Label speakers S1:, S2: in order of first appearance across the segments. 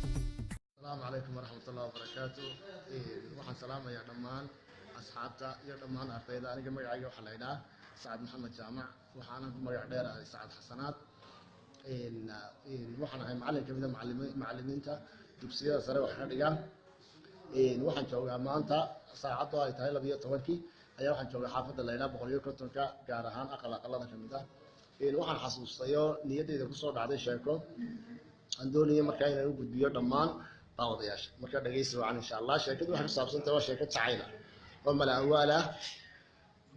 S1: Asalaamu calaykum waraxmat ullahi wabarakaatu. Waxaan salaamayaa dhammaan asxaabta iyo dhammaan ardayda. Aniga magacayga waxaa la idhaha Sacad Maxamed Jaamac, waxaanan ku magac dheerahay Sacad Xasanaad. Waxaan ahay macallin kamid a macallimiinta dugsiyada sare wax ka dhiga. Waxaan joogaa maanta, saacadoo ay tahay 12-kii ayaa waxaan joogaa xaafadda la idhaha 150-ka, gaar ahaan aqal aqalada kamid ah. Waxaan xasuustayoo niyaddayda kusoo dhacday sheeko aan doonaya markaa inaan u gudbiyo dhammaan daawadayaasha. Marka dhegeysi wacan, insha Allah. Sheekadu waxay ku saabsan tahay, waa sheeko jacayl ah oo mala awaal ah.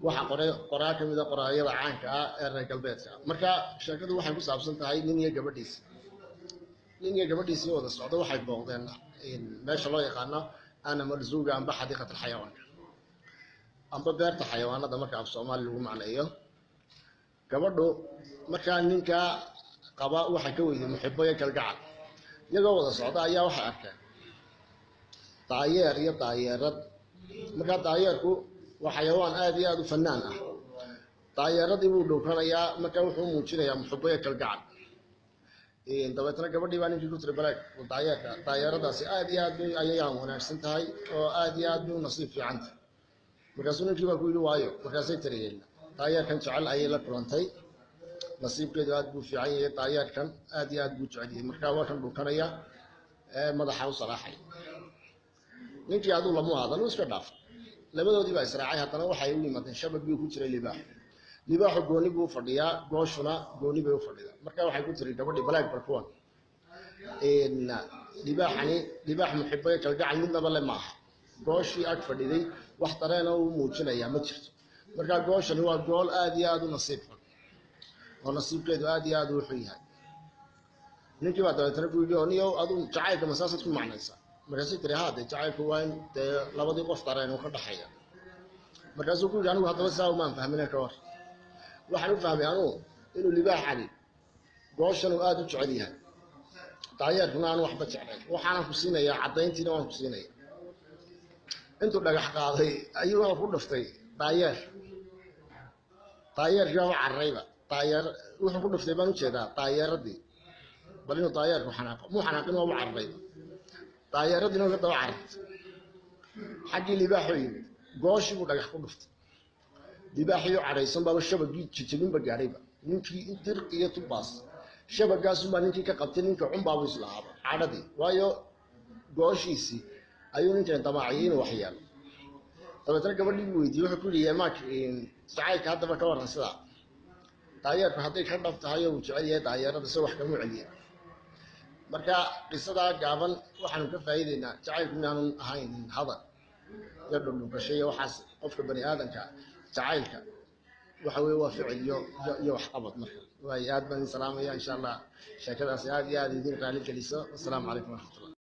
S1: Waxaa qoray qoraa ka mid a qoraayada caanka ah ee reer galbeedka. Marka sheekadu waxay ku saabsan tahay nin iyo gabadhiisi. Nin iyo gabadhiisii wada socda waxay booqdeen meesha loo yaqaano animal zoo-ga amba xadiiqat alxayawaanka amba beerta xayawaanada marka af Soomaali lagu macneeyo. Gabadhu markaa ninka qaba waxay ka weyday muxibo iyo kalgacal. Iyagoo wada socda ayaa waxay arkeen daayeer iyo daayeerad. Markaa daayeerku waa xayawaan aada iyo aada u fanaan ah. Daayeeradii buu dhowranayaa, markaa wuxuu muujinayaa muxibo iyo kalgacal. Dabeetna gabadhii baa ninkii ku tiri: "Baleeg daayeerka, daayeeradaasi aada iyo aad bay ayayaan wanaagsan tahay oo aada iyo aad bay u nasiib fiican tahay." Markaasuu ninkii baa ku yidhi: "Waayo?" Markaasay tiriyeen daayeerkan jecel ayay la kulantay, nasiibkeedu aad buu fiican yahay, daayeerkan aad iyo aad buu jecel yahay, markaa waa kan dhukanaya ee madaxa u salaaxay. Ninkii aduu lamu hadal, uu iska dhaafay. Labadoodii baa israacay. Haddana waxay u yimaadeen shabagii ku jiray libaaxu. Libaaxu gooni buu u fadhiyaa, gooshuna gooni bay u fadhidaa. Marka waxay ku tiri gabadhii: "Balaag, bal kuwan libaaxani libaax muxibo iyo kalgacal midnaba le maaha. Gooshii ag fadhiday wax dareena uu muujinayaa ma jirto. Markaa gooshani waa gool aada iyo aada u nasiib xun oo nasiibkeedu aada iyo aada u xun yahay." Ninkii baa dabeetana ku yidhi: "Oo niyow, aduu jacaylka masaasaad ku macnaysaa?" Markaasay tiri: "Haa, dee jacaylku waa in dee labadii qof dareen uu ka dhaxeeya." Markaasuu ku yidhi: "Anigu haddaba saa umaan fahmine, ka hor waxaan u fahmay anugu inuu libaaxani gooshan uu aada u jecel yahay, daayeerkuna aanu waxba jeclayn. Waxaanan ku siinayaa caddayntiina, waan ku siinaya." Intuu dhagax qaaday ayuu wuxuu ku dhuftay daayeer. Daayeerkii baaba cararayba. Daayeer wuxuu ku dhuftay baan ujeedaa daayeeradii, bal inuu daayeerku xanaaqo. Muu xanaaqin, waa u cararayba. Daayeeradiina way ka daba carartay. Xaggii libaaxuu yimid, gooshii buu dhagax ku dhuftay. Libaaxiyo cadhaysan baaba shabagii jejebinba gaadhayba. Ninkii dir iyo tubaas shabagaasunbaa ninkii ka qabtay. Ninka cunbaabu islahaaba cadhadii, waayo gooshiisii ayuu ninkan damaaciyey inuu waxyeelo. Dabeetna gabadhii buu weydiiyey, wuxuu ku yidhi: "Maak jacaylka haddaba ka warran sidaa? Daayeerku hadday ka dhab tahay oo uu jecel yahay daayeerada, se wax kama celiya?" Marka qisadaa gaaban waxaanu ka faa'iideynaa jacaylku inaanu ahayn hadal iyo dhundhunkasho iyo waxaas. Qofka bani aadanka jacaylka waxa weye waa ficil iyo waxqabad. Marka waay, aad baan idin salaamaya. Insha Allah sheekadaasi aad iyo aad idin raali geliso. Wasalaamu calaykum waraxmatullah.